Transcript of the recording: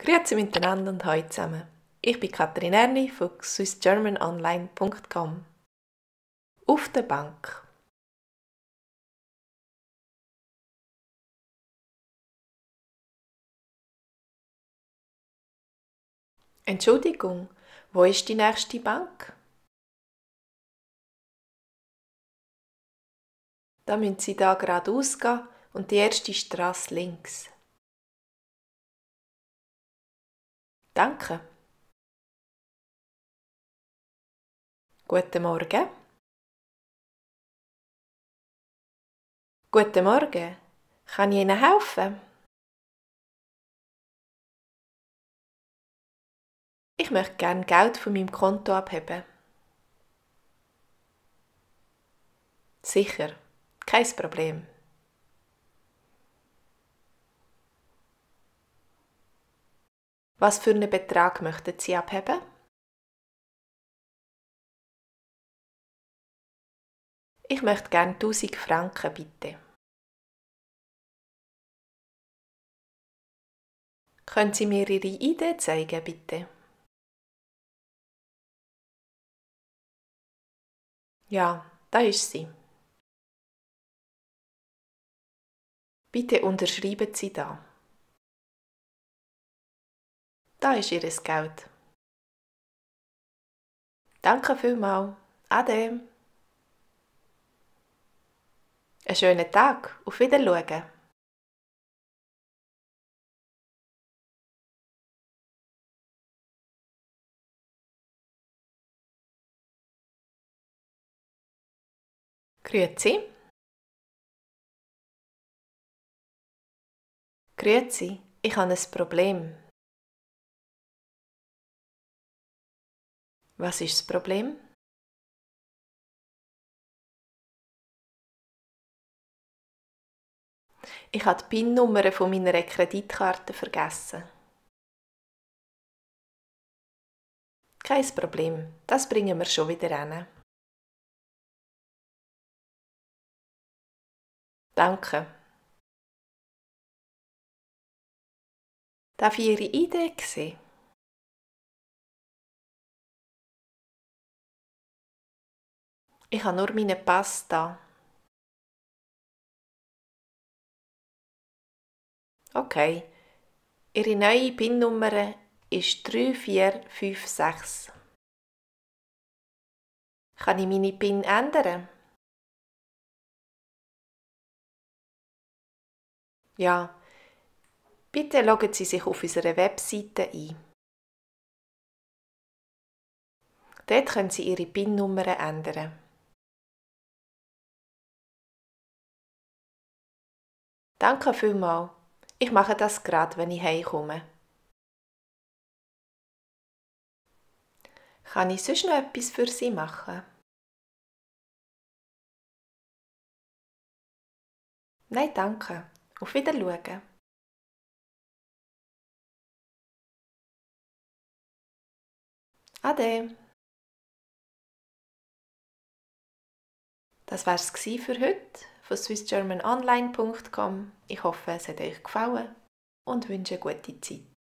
Grüezi miteinander und hallo zusammen. Ich bin Katrin Erni von swissgermanonline.com. Auf der Bank. Entschuldigung, wo ist die nächste Bank? Da müssen Sie da geradeaus gehen und die erste Strasse links. Danke. Guten Morgen. Guten Morgen. Kann ich Ihnen helfen? Ich möchte gerne Geld von meinem Konto abheben. Sicher, kein Problem. Was für einen Betrag möchten Sie abheben? Ich möchte gerne 1000 Franken, bitte. Können Sie mir Ihre ID zeigen, bitte? Ja, da ist sie. Bitte unterschreiben Sie da. Da ist Ihr Geld. Danke vielmals. Ade. Einen schönen Tag. Auf Wiedersehen. Grüezi. Grüezi. Ich habe ein Problem. Was ist das Problem? Ich habe die PIN-Nummer von meiner Kreditkarte vergessen. Kein Problem. Das bringen wir schon wieder hin. Danke. Darf ich Ihre ID sehen? Ich habe nur meinen Pass da. Okay. Ihre neue PIN-Nummer ist 3456. Kann ich meine PIN ändern? Ja. Bitte loggen Sie sich auf unserer Webseite ein. Dort können Sie Ihre PIN-Nummer ändern. Danke vielmals. Ich mache das gerade, wenn ich heimkomme. Kann ich sonst noch etwas für Sie machen? Nein, danke. Auf Wiedersehen. Ade. Das wär's für heute von swissgermanonline.com. Ich hoffe, es hat euch gefallen und wünsche eine gute Zeit.